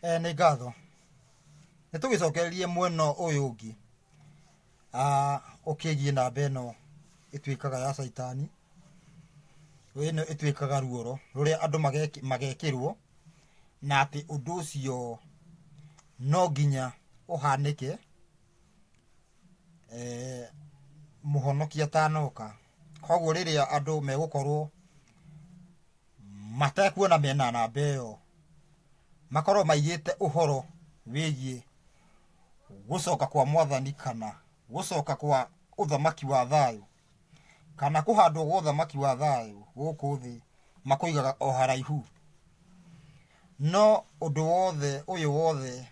Nĩ ngatho. Nĩ tũgĩcokererie mwena ũyũ ũngĩ ũkĩgiĩ namba ĩno ĩtuĩkaga ya caitani, ĩno ĩtuĩkaga ruoro rũrĩa andũ magekĩrwo, na atĩ ũndũ ũcio no nginya ũhanĩke mũhonokia atanoka. Koguo rĩrĩa andũ megũkorwo matekuona mena namba ĩyo, makorwo maigĩte ũhoro wĩgiĩ gũcoka kwa mwathani kana gũcoka kwa ũthamaki wa thayũ kana kũhandwo gwa ũthamaki wa thayũ gũkũ thĩ, makũigaga o haraihu. No ũndũ wothe ũyũ wothe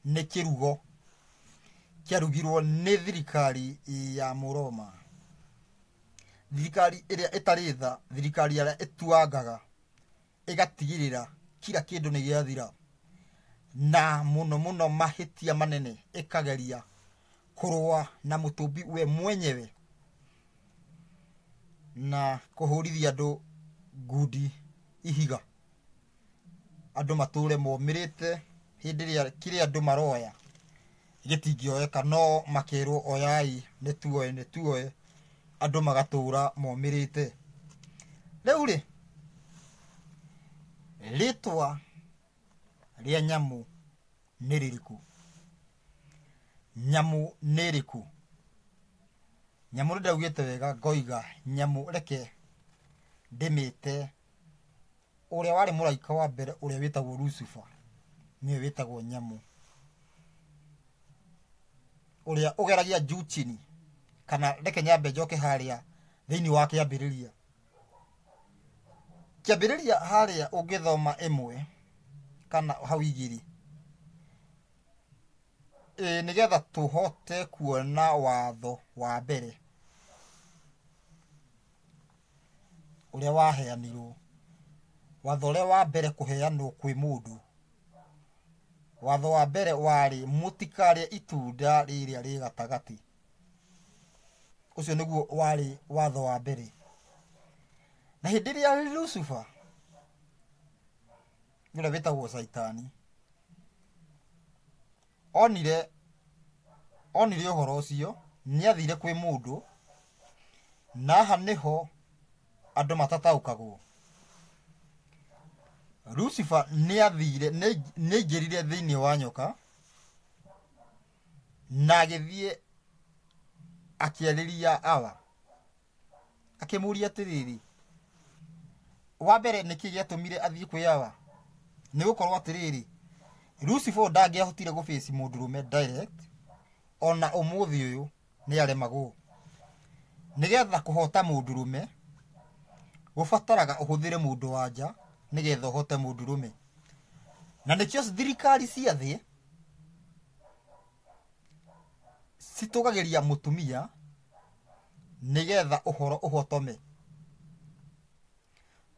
nĩ kĩrugo kĩarugirwo nĩ thirikari ya Mũroma, thirikari ĩrĩa ĩtarĩ tha, thirikari ĩrĩa ĩtuangaga ĩgatigĩrĩra kila kĩndũ nĩ gĩathira, na mũno mũno mahĩtia manene ĩkageria kũrũa na mũtũmbi we mwenyewe na kũhũrithia andũ ngundi ihiga, andũ matũre momĩrĩte hĩndĩ ĩrĩa kĩrĩa andũ maroya gĩtingĩoeka, no makerwo oyai nĩ tuoe nĩ tuoe, andũ magatũra momĩrĩte. Rĩu rĩ, rĩtwa rĩa nyamũ nĩ rĩrĩkũ? Nyamũ nĩ ĩrĩkũ? Nyamũ nĩ ndaugĩte wega ngoiga nyamũ, reke ndĩmĩte ũrĩa warĩ mũraika wa mbere ũrĩa wĩtagwo Lucifer, nĩwe wĩtagwo nyamũ, ũrĩa ũgeragia juu chini. Kana reke nyambe njoke harĩa thĩinĩ wa kĩambĩrĩria. Kĩambĩrĩria harĩa ũngĩthoma ĩmwe kana hau igĩrĩ, nĩgetha tũhote kuona watho wa mbere ũrĩa waheanirwo, watho ũrĩa wa mbere kũheanwo kwĩ mũndũ. Watho wa mbere warĩ mũtikarĩe itunda rĩrĩa rĩ gatagatĩ. Ũcio nĩguo warĩ watho wa mbere. Na hĩndĩ ĩrĩa Lucifer ũrĩa wĩtagwo Caitani onire ũhoro ũcio, nĩ athire kwĩ mũndũ, na haha nĩho andũ matataũkagwo. Lucifer nĩ athire, nĩ aingĩrire thĩinĩ wa nyoka na agĩthiĩ akĩarĩria Awa, akĩmũria atĩrĩrĩ, wa mbere nĩkĩ gĩatũmire athiĩ kwĩ Awa? Nĩ gũkorwo atĩrĩrĩ, Lucifer ndangĩahotire gũbĩci mũndũrũme direct, ona ũmũthĩ ũyũ nĩ aremagwo. Nĩgetha kũhota mũndũrũme gũbataraga ũhũthĩre mũndũ wa nja nĩgetha ũhote mũndũrũme. Na nĩkĩo thirikari cia thĩ citũgagĩria mũtumia nĩgetha ũhoro ũhotome,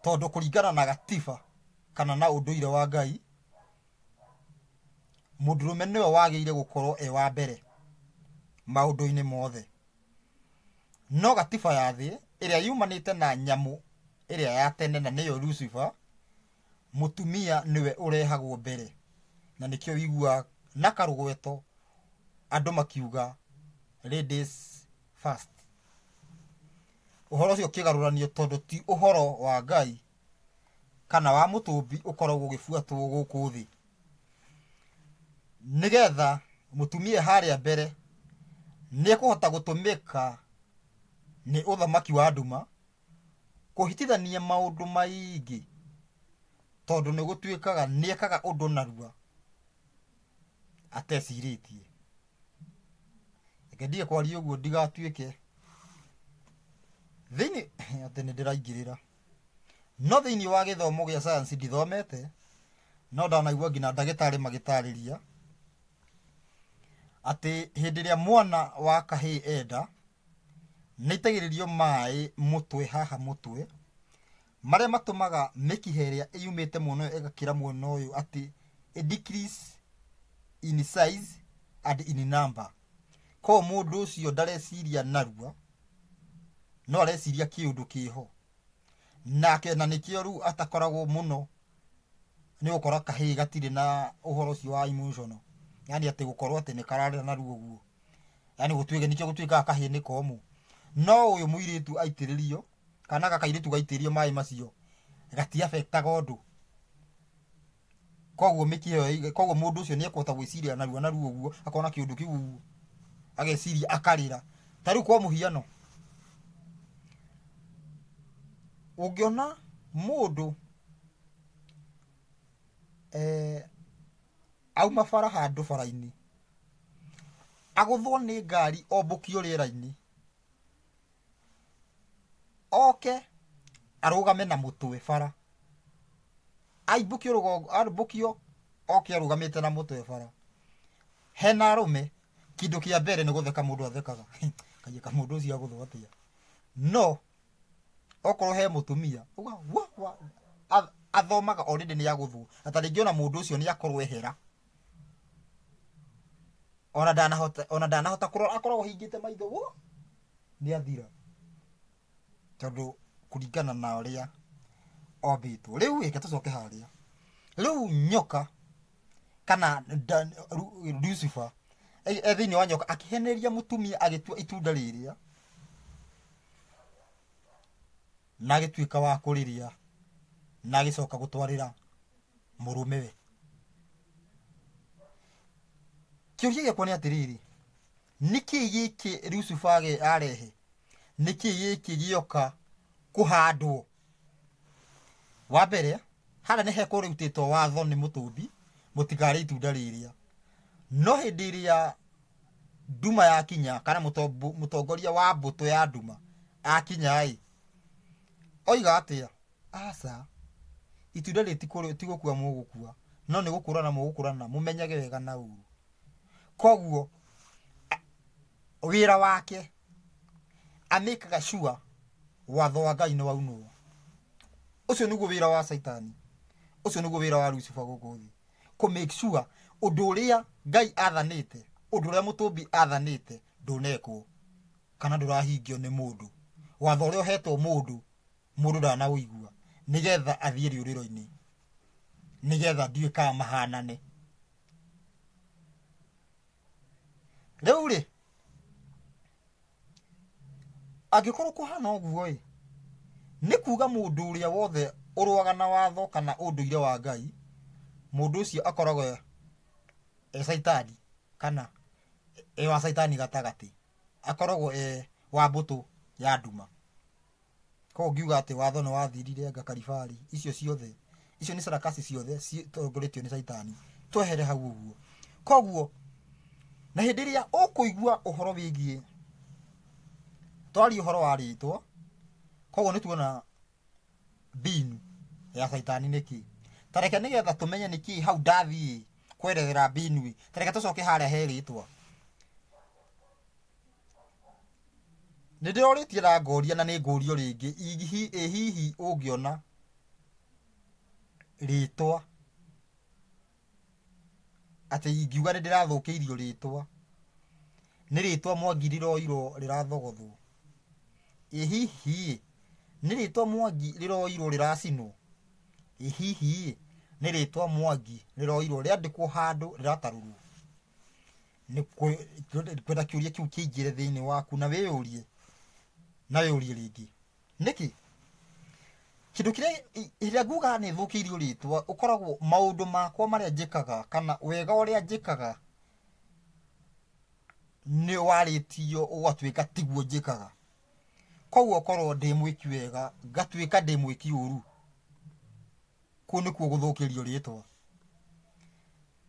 tondũ kũringana na gatiba kana na ũndũire wa Ngai, mũndũrũme nĩwe wagĩrĩire gũkorwo e wa mbere maũndũ-inĩ mothe. No gatiba ya thĩ ĩrĩa yumanĩte na nyamũ ĩrĩa ya tene na nĩyo Lucifer, mũtumia nĩwe ũrehagwo mbere, na nĩkĩo ũiguaga na karũgweto andũ makiuga ladies first. Ũhoro ũcio ũkĩgarũranio tondũ ti ũhoro wa Ngai kana wa mũtũmbi ũkoragwo ũgĩbuatwo gũkũ thĩ, nĩgetha mũtumia harĩa mbere nĩ ekũhota gũtũmĩka nĩ ũthamaki wa nduma kũhĩtithania maũndũ maingĩ, tondũ nĩ gũtuĩkaga nĩ ekaga ũndũ narua atecirĩtie. Reke ndige kwaria ũguo ndigatuĩke thĩinĩ atĩ nĩ ndĩraingĩrĩra. No thĩinĩ wa gĩthomo gĩa science ndithomete, no ndanaigua nginya ndagĩtarĩ magĩtarĩria atĩ hĩndĩ ĩrĩa mwana wa kahĩĩ enda, nĩ aitagĩrĩrio maĩ mũtwe haha mũtwe, marĩa matũmaga mĩkiha ĩrĩa yumĩte mwena ũyũ ĩgakĩra mwena ũyũ, atĩ a decrease in size and in number. Koguo mũndũ ũcio ndareciria narua, no areciria kĩũndũ kĩho nake, na nĩkĩo rĩu atakoragwo mũno Nĩ ũgũkora kahĩĩ gatirĩ na ũhoro ũcio wa emotional, yani atĩ gũkorwo atĩ nĩ kararĩra na ruo ũguo, yani gũtuĩke nĩkĩo gũtuĩkaga kahĩĩ nĩ komũ. No ũyũ mũirĩtu aitĩrĩrio kana gakairĩtu gaitĩrĩrio maĩ macio gatiabektaga ũndũ. Koguo mĩkiha ĩyo, koguo mũndũ ũcio nĩ ekũhota gwĩciria narua narua ũguo, akona kĩũndũ kĩu ũguo ageciria akarĩra. Ta rĩu kwa mũhiano, ũngĩona mũndũ auma bara handũ bara-inĩ agũthwo nĩ ngari ombũkio rĩera-inĩ, oke arũgame na mũtwe bara, aimbũkio rũgongo, ambũkio oke arũgamĩte na mũtwe bara, hena arũme, kĩndũ kĩa mbere nĩ gũtheka mũndũ athekaga, kaiyĩ ka mũndũ ũcio agũthwo atĩa. No okorwo he mũtumia uga wa wa athomaga already nĩ agũthwo, na ta rĩngĩ ona mũndũ ũcio nĩ akorwo ehera, ona ndanahota kũrora, akoragwo ahingĩte maitho wo nĩ athira, tondũ kũringana na ũrĩa ombĩtwo. Rĩu ĩke tũcoke harĩa, rĩu nyoka kana Lucifer e thĩinĩ wa nyoka akĩheneria mũtumia agĩtua itunda rĩrĩa na agĩtuĩka wa kũrĩrĩa na agĩcoka gũtwarĩra mũrũmewe. Kĩũria gĩakwa nĩ atĩrĩrĩ, nĩkĩ gĩkĩ Lucifer arehe? Nĩkĩ gĩkĩ gĩoka kũhandwo? Wa mbere, harĩa nĩ hekũrutĩtwo watho nĩ mũtũmbi mũtikarĩe itunda rĩrĩa. No hĩndĩ ĩrĩa nduma yakinya kana mũtongoria wa mbũtũ ya nduma akinya ĩ, oiga atĩa? Aca, itunda rĩrĩ ti gũkua mũgũkua, no nĩ gũkũrana mũgũkũrana, mũmenyage wega na ũru. Koguo wĩra wake amĩkaga sure watho wa Ngai nĩ waunwo. Ũcio nĩguo wĩra wa Caitani, ũcio nĩguo wĩra wa Lucifer gũkũ thĩ, kũ make sure ũndũ ũrĩa Ngai athanĩte, ũndũ ũrĩa mũtũmbi athanĩte ndũnekwo kana ndũrahingio nĩ mũndũ. Watho ũrĩa ũhetwo mũndũ, mũndũ ndanaũigua, nĩgetha athiĩ rĩũrĩro-inĩ, nĩgetha ndiũĩ kana mahanane. Rĩu rĩ, angĩkorwo kũhana ũguo ĩ, nĩ kuga mũndũ ũrĩa wothe ũrũaga na watho kana ũndũire wa Ngai, mũndũ ũcio akoragwo e Caitani kana e wa Caitani gatagatĩ, akoragwo e wa mbũtũ ya nduma. Koguo ngiuga atĩ watho nĩ wathirire anga karibari, icio ciothe, icio nĩ sarakasi ciothe citongoretio nĩ Caitani. Twehere hau ũguo. Koguo na hĩndĩ ĩrĩa ũkũigua ũhoro wĩgiĩ twaria ũhoro wa rĩtwa, koguo nĩ tuona mbinu ya Caitani nĩkĩ. Ta reke nĩgetha tũmenye nĩkĩ hau ndathiĩ kwerethera mbinu ĩ, ta reke tũcoke harĩa he rĩtwa. Nĩ ndĩrorĩtie na ngoria na nĩ ngũrio rĩngĩ, ĩ hihi ũngĩona rĩtwa atĩ ingiuga nĩ ndĩrathũkĩirio rĩtwa, nĩ rĩtwa Mwangi rĩroirwo rĩrathogothwo. Ĩ hihi nĩ rĩtwa Mwangi rĩroirwo rĩracinwo? Ĩ hihi nĩ rĩtwa Mwangi rĩroirwo rĩandĩkwo handũ rĩratarũrwo? Nĩ kwenda kĩũria kĩu kĩingĩre thĩinĩ waku na wĩyũrie, na wĩyũrie rĩngĩ. Nĩkĩ? Kĩndũ kĩrĩa ĩrĩa nguga nĩ thũkĩirio rĩtwa, ũkoragwo maũndũ makwa marĩa njĩkaga kana wega ũrĩa njĩkaga nĩ warĩtio ũgatuĩka tiguo njĩkaga. Koguo korwo ndĩ mwĩki wega ngatuĩka ndĩ mwĩki ũru, kũu nĩkuo gũthũkĩrio rĩtwa.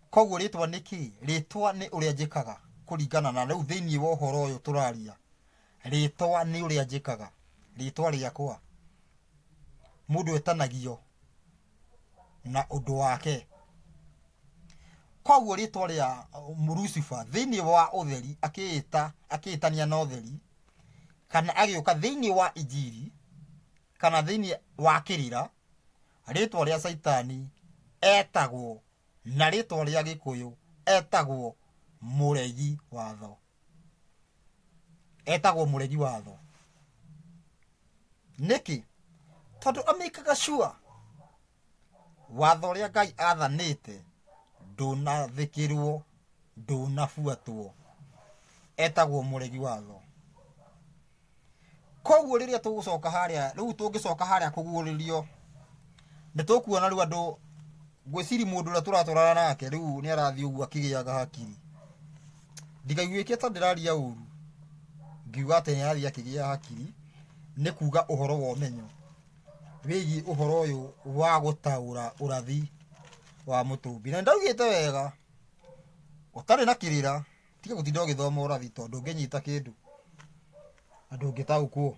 Koguo rĩtwa nĩ kĩ? Rĩtwa nĩ ũrĩa njĩkaga kũringana na rĩu thĩinĩ wa ũhoro ũyũ tũraria. Rĩtwa nĩ ũrĩa njĩkaga, rĩtwa rĩakwa. Mũndũ etanagio na ũndũ wake. Koguo rĩtwa rĩa Lucifer thĩinĩ wa ũtheri akĩĩtania na ũtheri, kana agĩũka thĩinĩ wa injiri kana thĩinĩ wa kĩrĩra, rĩtwa rĩa Caitani etagwo na rĩtwa rĩa Gĩkũyũ etagwo mũregi watho. Etagwo mũregi watho. Nĩkĩ? Tondũ amĩkaga sure Watho ũrĩa Ngai athanĩte ndũnathĩkĩrwo, ndũnabuatwo. Etagwo mũregi watho. Koguo rĩrĩa tũgũcoka harĩa, rĩu tũngĩcoka harĩa kũguũrĩrio, nĩ tũkuona rĩu andũ ngwĩciria mũndũ ũrĩa tũratwarana nake rĩu nĩ arathiĩ ũguo akĩgĩaga hakiri. Ndikaiguĩke ta ndĩraria ũru ngiuga atĩ nĩ arathiĩ akĩgĩaga hakiri, nĩ kuga ũhoro wa ũmenyo wĩgiĩ ũhoro ũyũ wa gũtaũra ũrathi wa mũtũmbi. Na nĩndaugĩte wega, ũtarĩ na kĩrĩra tiga gũtinda ũgĩthoma ũrathi tondũ ndũngĩnyita kĩndũ na ndũngĩtaũkwo.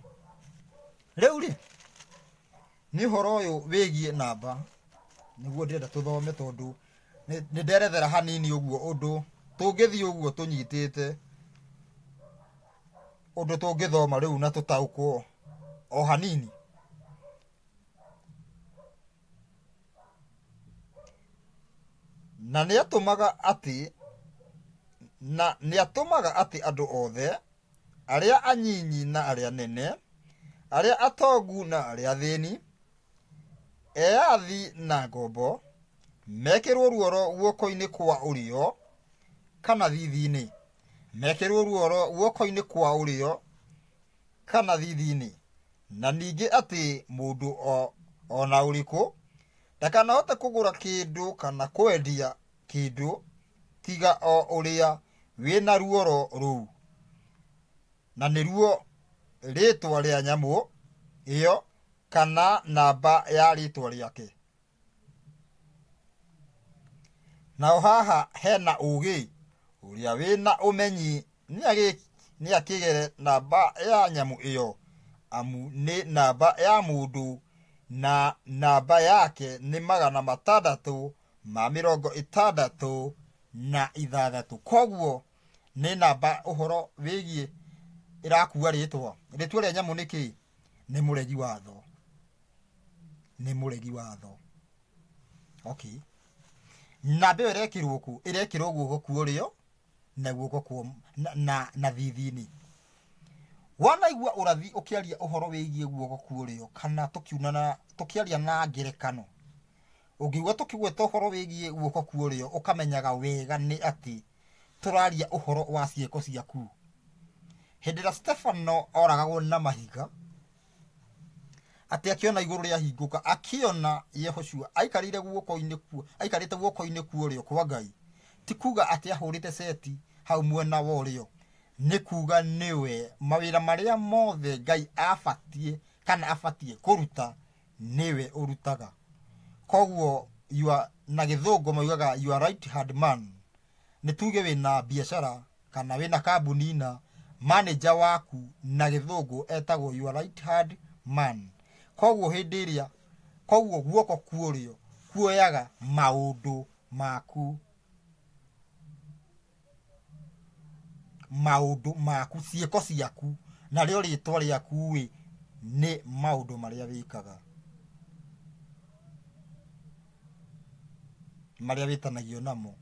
Rĩu rĩ, nĩ ũhoro ũyũ wĩgiĩ namba nĩguo ndĩrenda tũthome tondũ nĩ nderethera hanini ũguo ũndũ tũngĩthiĩ ũguo tũnyitĩte ũndũ tũngĩthoma rĩu na tũtaũkwo o hanini. Na nĩatũmaga atĩ na nĩatũmaga atĩ andũ othe arĩa anyinyi na arĩa anene, arĩa atongu na arĩa athĩni, eyathi na ngombo, mekĩrwo ruoro guoko-inĩ kwa ũrĩo kana thithi-inĩ, mekĩrwo ruoro guoko-inĩ kwa ũrĩo kana thithi-inĩ, na ningĩ atĩ mũndũ o na ũrĩkũ ndakanahote kũgũra kĩndũ kana kwendia kĩndũ tiga o ũrĩa wĩna ruoro rũu, na nĩruo rĩtwa rĩa nyamũ ĩyo kana namba ya rĩtwa rĩake. Nao haha hena ũgĩ, ũrĩa wĩna ũmenyi nĩakĩgere namba ya nyamũ ĩyo, amu nĩ namba ya mũndũ na namba yake nĩ 666. Koguo nĩ namba ũhoro wĩgiĩ ĩrakua rĩtwa. Rĩtwa rĩa nyamũ nĩ kĩĩ? Nĩ mũregi watho. Nĩ mũregi watho. Okay. Namba ĩyo ĩrekĩrwo kũ? Ĩrekĩrwo guoko kwa ũrĩo na guoko kwa na thithi-inĩ. Wanaigua ũrathi ũkĩaria ũhoro wĩgiĩ guoko kwa ũrĩo kana tũkiunana tũkĩaria na ngerekano, ũngĩigua tũkĩgweta ũhoro wĩgiĩ guoko kwa ũrĩo ũkamenyaga wega nĩ atĩ tũraria ũhoro wa ciĩko ciaku. Hĩndĩ ĩrĩa Stefano oragagwo na mahiga, atĩ akĩona igũrũ rĩahingũka, akĩona Yehoshua aikarĩire guoko-inĩ kuo, aikarĩte guoko-inĩ kwa ũrĩo kwa Ngai, ti kuga atĩ ahũrĩte ceti hau mwena wa ũrĩo, nĩ kuga nĩwe mawĩra marĩa mothe Ngai abatiĩ kana abatiĩ kũruta nĩwe ũrutaga. Koguo you are, na gĩthũngũ maugaga you are right hand man. Nĩ tuge wĩna biacara kana wĩna kambuni na manager waku na gĩthũngũ etagwo your right hand man. Koguo hĩndĩ ĩrĩa, koguo guoko kwa ũrĩo kuoyaga maũndũ maku, maũndũ maku, ciĩko ciaku, narĩo rĩtwa rĩaku ĩ nĩ maũndũ marĩa wĩkaga, marĩa wĩtanagio namo.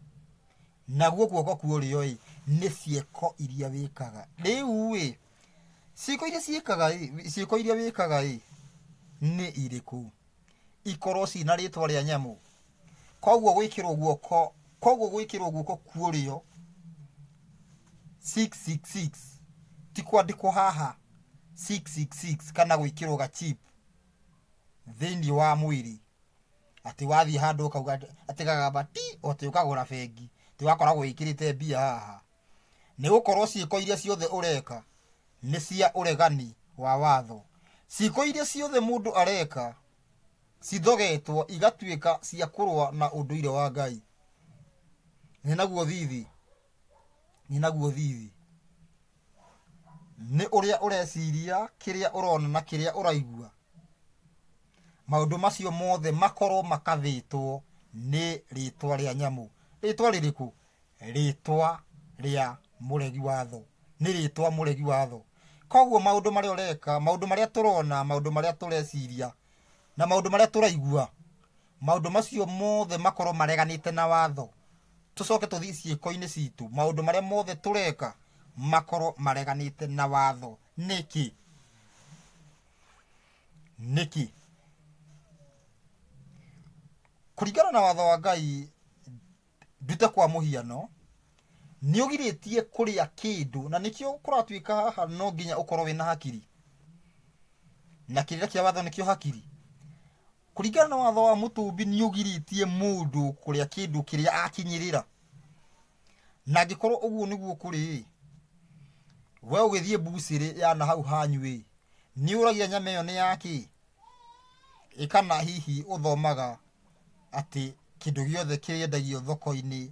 Naguo guoko kwa ũrĩo ĩ nĩ ciĩko iria wĩkaga. Rĩu ĩ ciĩko iria ciĩkaga ĩ, ciĩko iria wĩkaga ĩ nĩ irĩkũ? Ikorwo ciĩna rĩtwa rĩa nyamũ. Koguo gwĩkĩrwo guoko, koguo gwĩkĩrwo guoko kwa ũrĩo 666 ti kwandĩkwo haha 666 kana gwĩkĩrwo gachip thĩinĩ wa mwĩrĩ atĩ wathiĩ handũ ũkauga atĩ gagamba ti atĩ ũkagũra bengi atĩ wakoragwo wĩkĩrĩte mbia haha. Nĩ gũkorwo ciĩko iria ciothe ũreka nĩ cia ũregani wa watho. Ciĩko iria ciothe mũndũ areka cithogetwo igatuĩka cia kũrũa na ũndũire wa Ngai. Nĩ naguo thithi, nĩ naguo thithi nĩ ũrĩa ũreciria, kĩrĩa ũrona na kĩrĩa ũraigua. Maũndũ macio mothe makorwo makathĩtwo nĩ rĩtwa rĩa nyamũ. Rĩtwa rĩrĩkũ? Rĩtwa rĩa mũregi watho. Nĩ rĩtwa mũregi watho. Koguo maũndũ marĩa ũreka, maũndũ marĩa tũrona, maũndũ marĩa tũreciria na maũndũ marĩa tũraigua, maũndũ macio mothe makorwo mareganĩte na watho. Tũcoke tũthiĩ ciĩko-inĩ citũ, maũndũ marĩa mothe tũreka makorwo mareganĩte na watho. Nĩkĩ? Nĩkĩ? Kũringana na watho wa Ngai ndute kwa mũhiano, nĩ ũgirĩtie kũrĩa kĩndũ, na nĩkĩo kũratuĩka haha no nginya ũkorwo wĩna hakiri, na kĩrĩra kĩa watho nĩkĩo hakiri. Kũringana na watho wa mũtũmbi nĩ ũgirĩtie mũndũ kũrĩa kĩndũ kĩrĩa akinyĩrĩra. Na angĩkorwo ũguo nĩguo kũrĩ, we ũgĩthiĩ mbucĩrĩ ya na hau hanyu ĩ, nĩ ũragia nyama ĩyo nĩ yakĩ? Ĩ kana hihi ũthomaga atĩ kĩndũ gĩothe kĩendagio thoko-inĩ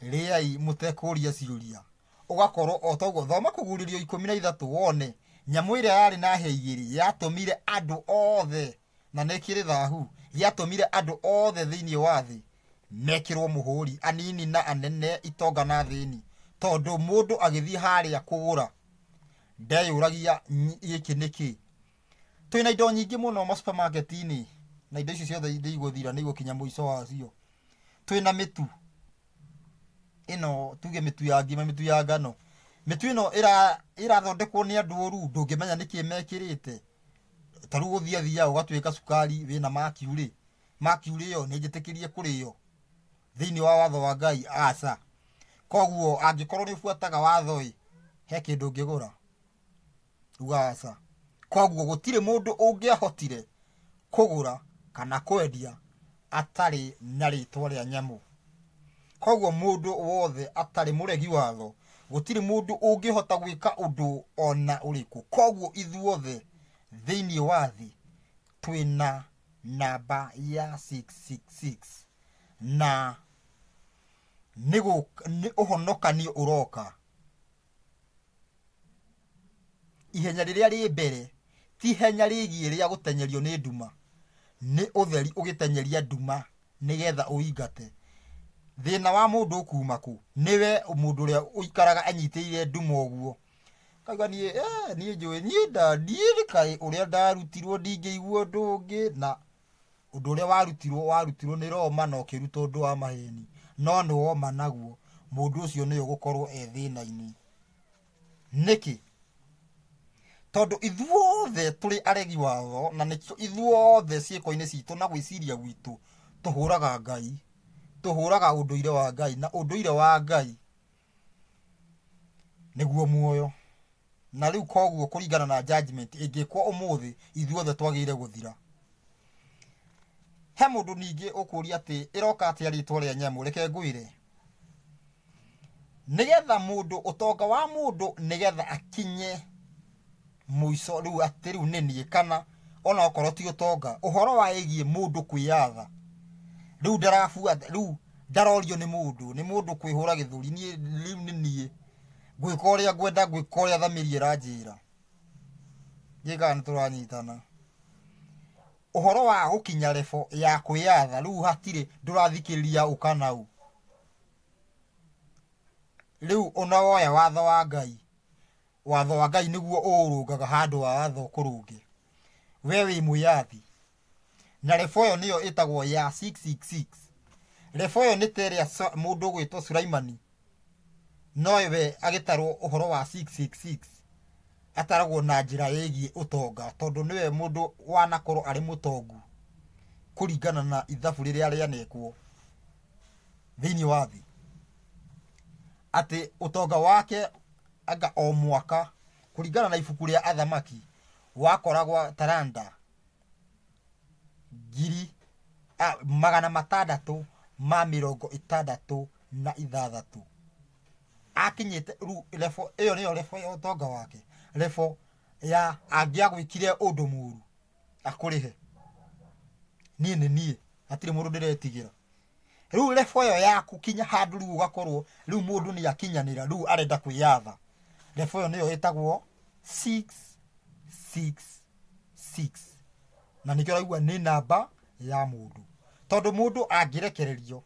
rĩai mũtekũria ciũria, ũgakorwo o toguo. Thoma kũgurĩrio 13 wone nyamũ ĩrĩa yarĩ na hĩa igĩrĩ yatũmire andũ othe, na nĩ kĩrĩ thahu, yatũmire andũ othe thĩinĩ wa thĩ mekĩrwo mũhũri, anini na anene, itonga na thĩni, tondũ mũndũ agĩthiĩ harĩa kũgũra ndeyũragia gĩkĩ nĩ kĩ. Twĩna indo nyingĩ mũno ma supermarket-inĩ, na indo icio ciothe nĩ igũthira, nĩ igũkinya mũico wacio. Twĩna mĩtu ĩno, tuge mĩtu ya ngima, mĩtu ya ngano, mĩtu ĩno ĩrathondekwo nĩ andũ oru, ndũngĩmenya nĩkĩ mekĩrĩte. Ta rĩu gũthiĩ athiaga ũgatuĩka cukari wĩna mercury, mercury ĩyo nĩ njĩtĩkĩrie kũrĩo thĩinĩ wa watho wa Ngai? Aca. Koguo angĩkorwo nĩ ũbuataga watho ĩ, he kĩndũ ũngĩgũra? Uga aca. Koguo gũtirĩ mũndũ ũngĩahotire kũgũra kana kwendia atarĩ na rĩtwa rĩa nyamũ. Koguo mũndũ wothe atarĩ mũregi watho, gũtirĩ mũndũ ũngĩhota gwĩka ũndũ ona ũrĩkũ. Koguo ithuothe thĩinĩ wa thĩ twĩna namba ya 666, na nĩ ũhonokanio ũroka. Ihenya rĩrĩa rĩ mbere ti ihenya rĩgiĩ rĩa gũtenyerio nĩ nduma, nĩ ũtheri ũgĩtenyeria nduma nĩgetha ũingate. Thĩna wa mũndũ ũkuma kũ? Nĩwe mũndũ ũrĩa ũikaraga anyitĩrĩire nduma ũguo, kauga niĩ niĩ njũĩ niĩ ndandiĩ kaĩ ũrĩa ndarutirwo ndingĩigua ũndũ ũngĩ. Na ũndũ ũrĩa warutirwo nĩ Roma na ũkĩrutwo ũndũ wa maheni, no nĩ woma naguo, mũndũ ũcio nĩwe ũgũkorwo e thĩna-inĩ. Nĩkĩ? Tondũ ithuothe tũrĩ aregi watho, na nĩkĩo ithuothe ciĩko-inĩ citũ na gwĩciria gwitũ tũhũraga Ngai, tũhũraga ũndũire wa Ngai, na ũndũire wa Ngai nĩguo muoyo. Na rĩu koguo kũringana na judgment ĩngĩkwo ũmũthĩ, ithuothe twagĩrĩire gũthira. He mũndũ ningĩ ũkũria atĩ ĩroka atĩa rĩtwa rĩa nyamũ? Reke ngwĩre, nĩgetha mũndũ, ũtonga wa mũndũ nĩgetha akinye mũico rĩu atĩ rĩu nĩ niĩ, kana ona okorwo ti ũtonga, ũhoro wa ĩgiĩ mũndũ kwĩyatha, rĩu ndarabuata, rĩu ndarorio nĩ mũndũ, nĩ mũndũ kwĩhũra gĩthũri, niĩ rĩu nĩ niĩ ngwĩka ũrĩa ngwenda, ngwĩka ũrĩa thamiri ĩranjĩra. Ndiũĩ kana nĩtũranyitana. Ũhoro wa gũkinya level ya kwĩyatha, rĩu hatirĩ ndũrathikĩrĩria ũ kana ũ, rĩu ona woya watho wa Ngai, watho wa Ngai nĩguo ũũrũngaga handũ wa watho kũrũnge. We wĩ mwĩyathi, na level ĩyo nĩyo ĩtagwo ya 666. Level ĩyo nĩ ta ĩrĩa mũndũ ũgwĩtwo Sulaimani, no we agĩtarwo ũhoro wa 666 ataragwo na njĩra ĩgiĩ ũtonga, tondũ nĩwe mũndũ wanakorwo arĩ mũtongu kũringana na ithabu rĩrĩa rĩanekwo thĩinĩ wa thĩ, atĩ ũtonga wake anga o mwaka kũringana na ibuku rĩa athamaki wakoragwo taranda 666. Akinyĩte rĩu level ĩyo, nĩyo level ya ũtonga wake, level ya angĩagwĩkire ũndũ mũru akũrĩhe. Niĩ nĩ niĩ, hatirĩ mũndũ ndĩretigĩra. Rĩu level ĩyo ya gũkinya handũ rĩu ũgakorwo rĩu mũndũ nĩ akinyanĩra, rĩu arenda kwĩyatha, level ĩyo nĩyo ĩtagwo 666, na nĩkĩo ũraigua nĩ namba ya mũndũ, tondũ mũndũ angĩrekererio,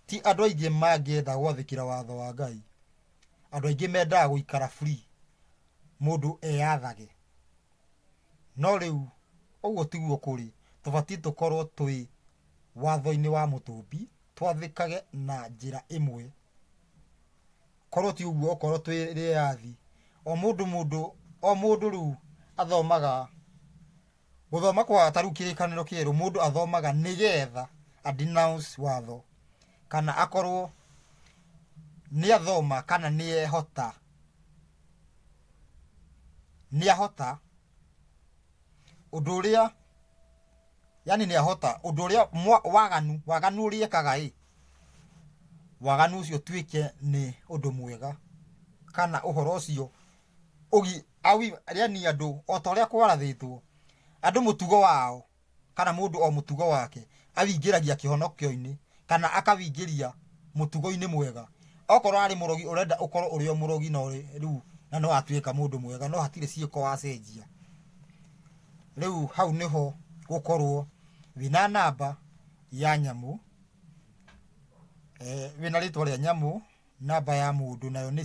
ti andũ aingĩ mangĩenda gwathĩkĩra watho wa Ngai. Andũ aingĩ mendaga gũikara free, mũndũ eyathage. No rĩu ũguo tiguo kũrĩ. Tũbatiĩ tũkorwo twĩ watho-inĩ wa mũtũmbi, twathĩkage na njĩra ĩmwe. Korwo ti ũguo, okorwo twĩ rĩathi, o mũndũ mũndũ o mũndũ rĩu athomaga Gũthoma kwa ta rĩu kĩrĩkanĩro kĩerũ mũndũ athomaga nĩgetha a denounce watho kana akorwo nĩ athoma kana nĩ ehota nĩ ahota ũndũ ũrĩa yani nĩ ahota ũndũ ũrĩa waganu waganu ũrĩa ekaga ĩ waganu ũcio ũtuĩke nĩ ũndũ mwega kana ũhoro ũcio ũgi awi yani andũ o ta ũrĩa kwarathĩtwo andũ mũtugo wao kana mũndũ o mũtugo wake awingĩragia kĩhonokio-inĩ kana akawingĩria mũtugo-inĩ mwega. Okorwo arĩ mũrogi ũrenda ũkorwo ũrĩ o mũrogi no rĩu na no atuĩka mũndũ mwega no hatirĩ ciĩko wacenjia. Rĩu hau nĩho gũkorwo wĩna namba ya nyamũ, wĩna rĩtwa rĩa nyamũ, namba ya mũndũ nayo nĩ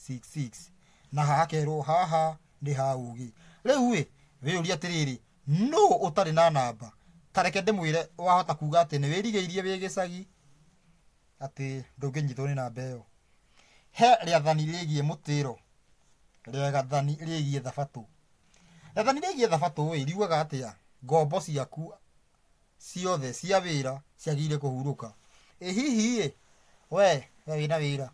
666 na hakerwo haha nĩ ha ũgĩ. Rĩu ĩ wĩyũrie atĩrĩrĩ, nũ ũtarĩ na namba? Ta reke ndĩmwĩre, wahota kuga atĩ nĩ wĩrigĩirie wĩ gĩcagi atĩ ndũngĩnyitwo nĩ namba ĩyo. He rĩathani rĩgiĩ mũtĩro, rĩathani rĩgiĩ thabatũ. Rĩathani rĩgiĩ thabatũ ĩ riugaga atĩa? Ngombo ciaku ciothe cia wĩra ciagĩrĩire kũhurũka. Ĩ hihi ĩ we wĩna wĩra,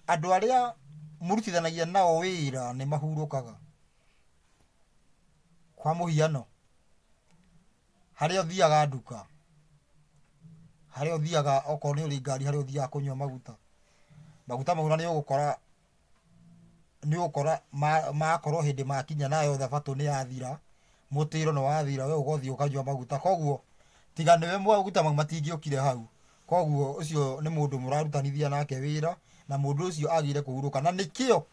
andũ arĩa mũrutithanagia nao wĩra nĩ mahurũkaga? Kwa mũhiano, harĩa ũthiaga nduka, harĩa ũthiaga okorwo nĩ ũrĩ ngari, harĩa ũthiaga kũnyua maguta, maguta mau na nĩ ũgũkora makorwo hĩndĩ makinya nayo thabatũ nĩ yathira, mũtĩro nĩ wathira, we ũgothiĩ ũkanyua maguta. Koguo tiga nĩwe maguta mau matingĩokire hau. Koguo ũcio nĩ mũndũ mũrarutanithia nake wĩra na mũndũ ũcio agĩrĩire kũhurũka. Na nĩkĩo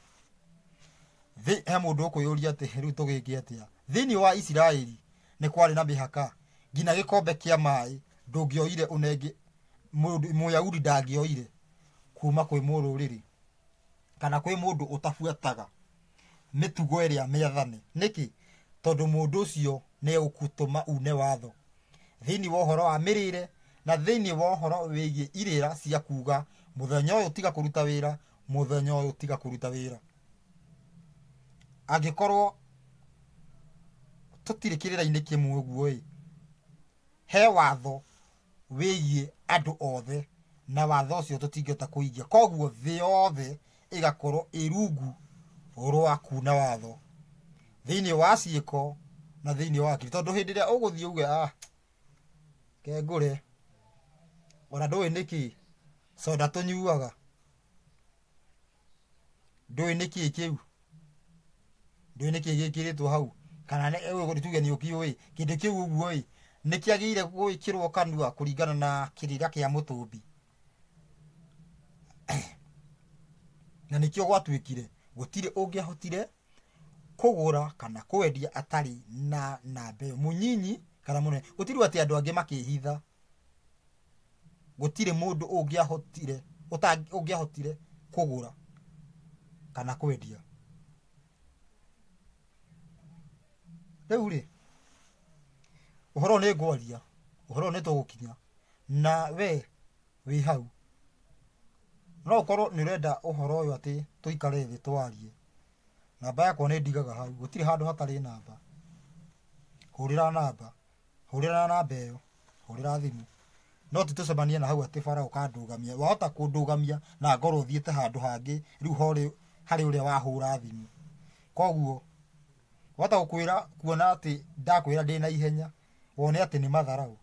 he mũndũ ũkwĩyũria atĩ rĩu tũgĩke atĩa. Thĩinĩ wa Isiraeli nĩ kwarĩ na mĩhaka, nginya gĩkombe kĩa maĩ ndũngĩoire ũnenge mũndũ Mũyahudi ndangĩoire kuma kwĩ mũrũrĩrĩ kana kwĩ mũndũ ũtabuataga mĩtugo ĩrĩa mĩathane. Nĩkĩ? Tondũ mũndũ ũcio nĩ egũgũtũma une watho thĩinĩ wa ũhoro wa mĩrĩre na thĩinĩ wa ũhoro wĩgiĩ irĩra cia kuga mũthenya ũyũ tiga kũruta wĩra, mũthenya ũyũ tiga kũruta wĩra. Angĩkorwo tũtirĩ kĩrĩra-inĩ kĩmwe ũguo ĩ, he watho wĩgiĩ andũ othe na watho ũcio tũtingĩhota kũhingia. Koguo thĩ yothe ĩgakorwo ĩ rungu rwa kuna watho thĩinĩ wa ciĩko na thĩinĩ wa akili. Tondũ hĩndĩ ĩrĩa ũgũthiĩ uge ah ke ngũre ona ndũĩ nĩkĩ soda tũnyuaga, ndũĩ nĩkĩ kĩu, ndũĩ nĩkĩ gĩkĩrĩtwo hau, kana nĩ tuge nĩ ũkĩũĩ kĩndũ kĩu ũguo ĩ nĩ kĩagĩrĩire gwĩkĩrwo kanua kũringana na kĩrĩra kĩa mũtũmbi. Na nĩkĩo gwatuĩkire gũtirĩ ũngĩahotire kũgũra kana kwendia atarĩ na namba ĩyo, mũnyinyi kana mũnene. Gũtirĩ atĩ andũ angĩ makĩhitha, gũtirĩ mũndũ ũngĩahotire kũgũra kana kwendia. Rĩu rĩ ũhoro nĩ ngwaria, ũhoro nĩ tũgũkinya na we wĩ hau no ũkorwo nĩ ũrenda ũhoro ũyũ atĩ tũikare thĩ twarie. Namba yakwa nĩ ndigaga hau, gũtirĩ handũ hatarĩ namba. Hũrĩra namba, hũrĩra namba ĩyo, hũrĩra thimũ. No ti tũcemanie na hau atĩ bara ũkandũgamia. Wahota kũndũgamia na ngorwo thiĩte handũ hangĩ rĩu harĩ ũrĩa wahũra thimũ. Koguo wahota gũkwĩra kuona atĩ ndakwĩra ndĩna ihenya wone atĩ nĩ matharau,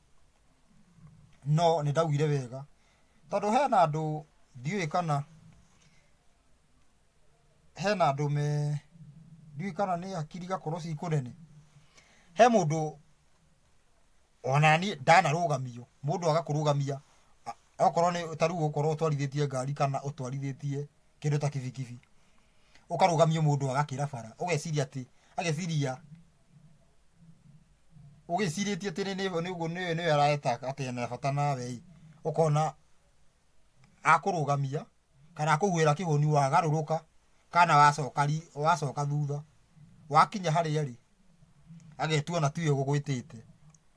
no nĩ ndaugire wega tondũ hena andũ ndiũĩ kana hena andũ me ndiũĩ kana nĩ hakiri igakorwo ci kũnene. He mũndũ ona niĩ ndanarũgamio, mũndũ agakũrũgamia okorwo nĩ ta rĩu ũkorwo ũtwarithĩtie ngari kana ũtwarithĩtie kĩndũ ta kibikibi, ũkarũgamio mũndũ agakĩra bara, ũgeciria atĩ ageciria ũgĩcirĩtie atĩ nĩ ũguo nĩwe areta atĩ ena bata nawe ĩ, ũkona akũrũgamia kana akũhuhĩra kĩhũni wagarũrũka kana wacoka thutha wakinya harĩa rĩ agetua na tiwe ũgũgwĩtĩte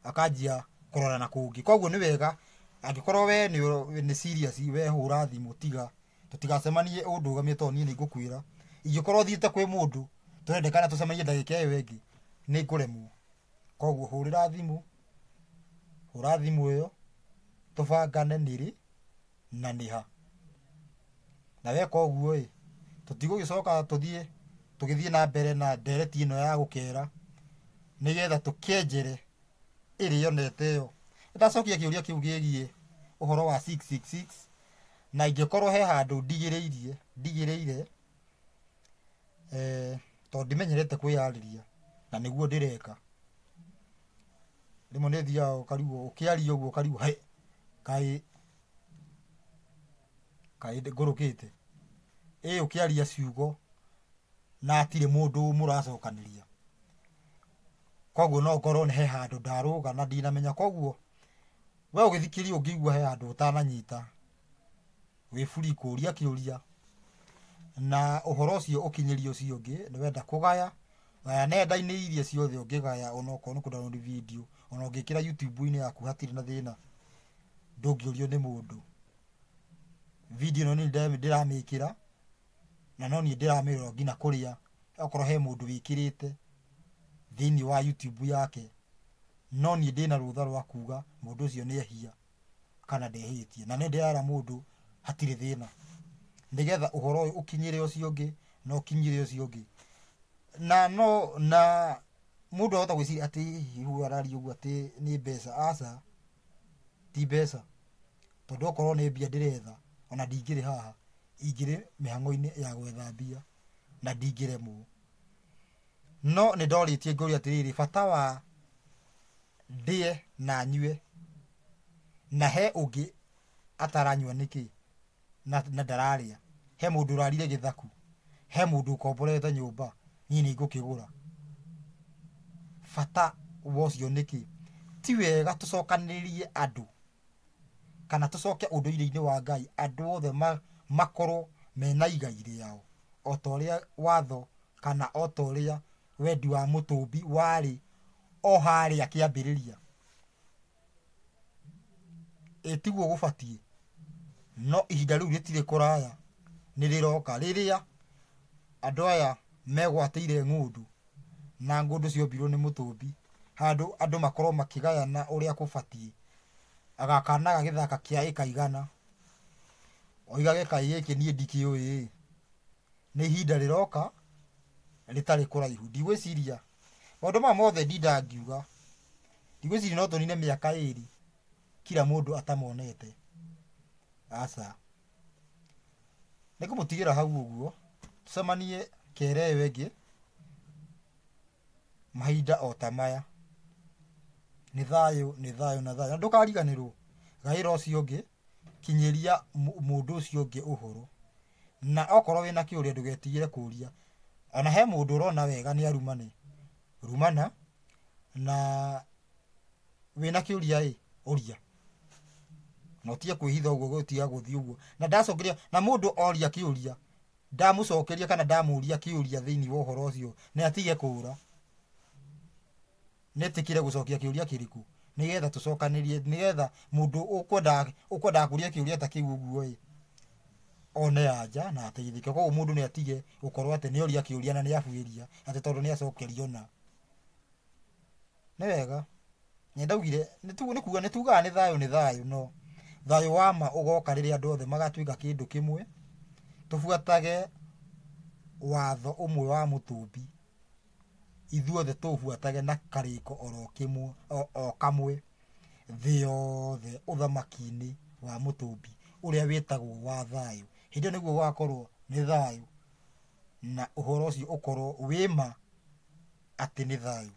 akanjia kũrora na kũngĩ. Koguo nĩ wega angĩkorwo we nĩ serious, we hũra thimũ, tiga tũtigacemanie ũndũgamie tondũ niĩ nĩ ngũkwĩra ingĩkorwo thiĩte kwĩ mũndũ tũrendekana tũcemanie ndagĩka ĩyo ĩngĩ nĩ ngũremwo. Koguo hũrĩra thimũ, hũra thimũ ĩyo tũbangane nĩ rĩ na nĩ ha. Na weka ũguo ĩ, tũtigũgĩcoka tũthiĩ tũgĩthiĩ na mbere na ndereti ĩno ya gũkera nĩgetha tũkĩenjere ĩrĩo na ĩteo. Ndacokia kĩũria kĩu gĩgiĩ ũhoro wa 666 na ingĩkorwo he handũ ndigĩrĩirie ndigĩrĩire tondũ ndimenyerete kwĩyarĩria na nĩguo ndĩreka. Rĩmwe nĩ thiaga ũkarigwo ũkĩaria ũguo ũkarigwo he kaĩ kaĩ ngũrũkĩte. Ĩ ũkĩaria ciugo na hatirĩ mũndũ mũracokanĩria. Koguo no ngorwo he handũ ndarũga na ndinamenya. Koguo we ũgĩthikĩrĩria ũngĩigua he handũ ũtananyita, wĩ free kũria kĩũria na ũhoro ũcio ũkinyĩrie ũcio ũngĩ. Nĩ wenda kũgaya, gaya nenda-inĩ iria ciothe ũngĩgaya, onokorwo nĩ kũ download video, ona ũngĩkĩra YouTube-inĩ yaku hatirĩ na thĩna, ndũngĩũrio nĩ mũndũ. Video ĩno nĩ ndĩramĩkĩra na no niĩ ndĩramĩrora nginya kũrĩa okorwo he mũndũ wĩkĩrĩte thĩinĩ wa YouTube yake, no niĩ ndĩna rũtha rwa kuga mũndũ ũcio nĩ ehia kana ndehĩtie, na nĩ ndĩrera mũndũ hatirĩ thĩna, nĩgetha ũhoro ũyũ ũkinyĩre ũcio ũngĩ na ũkinyĩre ũcio ũngĩ. Na no na mũndũ ahota gwĩciria atĩ hihi ũyũ araria ũguo atĩ nĩ mbeca. Aca, ti mbeca, tondũ okorwo nĩ mbia ndĩretha ona ndingĩrĩ haha, ingĩrĩ mĩhang'o-inĩ ya gwetha mbia na ndingĩremwo. No nĩ ndorĩtie ngũria atĩrĩrĩ, bata wa ndĩe na nyue na he ũngĩ ataranyua nĩkĩ na ndararĩa? He mũndũ ũrarire gĩthaku, he mũndũ ũkomborete nyũmba, niĩ nĩ ngũkĩgũra. Bata wa ũcio nĩkĩ? Ti wega tũcokanĩrĩrie andũ kana tũcoke ũndũire-inĩ wa Ngai, andũ othe makorwo mena igai rĩao o ta ũrĩa watho kana o ta ũrĩa wendi wa mũtũmbi warĩ o harĩa kĩambĩrĩria. Ĩ tiguo gũbatiĩ? No ihinda rĩu rĩtirĩ kũraya, nĩ rĩroka rĩrĩa andũ aya megwatĩire ng'ũndũ na ng'ũndũ ciombirwo nĩ mũtũmbi, handũ andũ makorwo makĩgayana ũrĩa kũbatiĩ. Agakanaga gĩthaka kĩa ĩka igana, oigage kaĩ gĩkĩ niĩ ndikĩũĩ. Nĩ ihinda rĩroka rĩtarĩ kũraihu. Ndigwĩciria maũndũ maya mothe ndindaga ngiuga, ndigwĩciria no tũnine mĩaka ĩrĩ kila mũndũ atamonete. Aca, nĩ ngũmũtigĩra hau ũguo, tũcemanie kere ĩyo ĩngĩ mahinda o ta maya. Nĩ thayũ, nĩ thayũ na thayũ. Na ndũkariganĩrwo, gaĩra ũcio ũngĩ, kinyĩria mũndũ ũcio ũngĩ ũhoro. Na okorwo wĩna kĩũria ndũgetigĩre kũria. Ona he mũndũ ũrona wega nĩ arumane, rumana. Na wĩna kĩũria ĩ, ũria. Na ũtige kwĩhitha ũguo, gũtiga gũthiĩ ũguo. Na ndacokeria, na mũndũ oria kĩũria, ndamũcokeria kana ndamũria kĩũria thĩinĩ wa ũhoro ũcio, nĩ atige kũra. Nĩtĩkĩre gũcokia kĩũria kĩrĩkũ, nĩgetha tũcokanĩrie, nĩgetha mũndũ ũkwendaga kũria kĩũria ta kĩu ũguo ĩ, one anja na ateithĩke. Koguo mũndũ nĩ atige gũkorwo atĩ nĩ oria kĩũria na nĩ abuĩria atĩ tondũ nĩ acokerio na. Nĩ wega. Nĩ ndaugire, nĩ kuga, nĩ tugaga nĩ thayũ, nĩ thayũ, no thayũ wa ma ũgoka rĩrĩa andũ othe magatuĩka kĩndũ kĩmwe, tũbuatage watho ũmwe wa mũtũmbi, ithuothe tũũbuatage na karĩko oro kĩmwe, o kamwe, thĩ yothe ũthamaki-inĩ wa mũtũmbi ũrĩa wĩtagwo wa thayũ. Hĩndĩ ĩyo nĩguo gũgakorwo nĩ thayũ na ũhoro ũcio ũkorwo wĩ ma atĩ nĩ thayũ.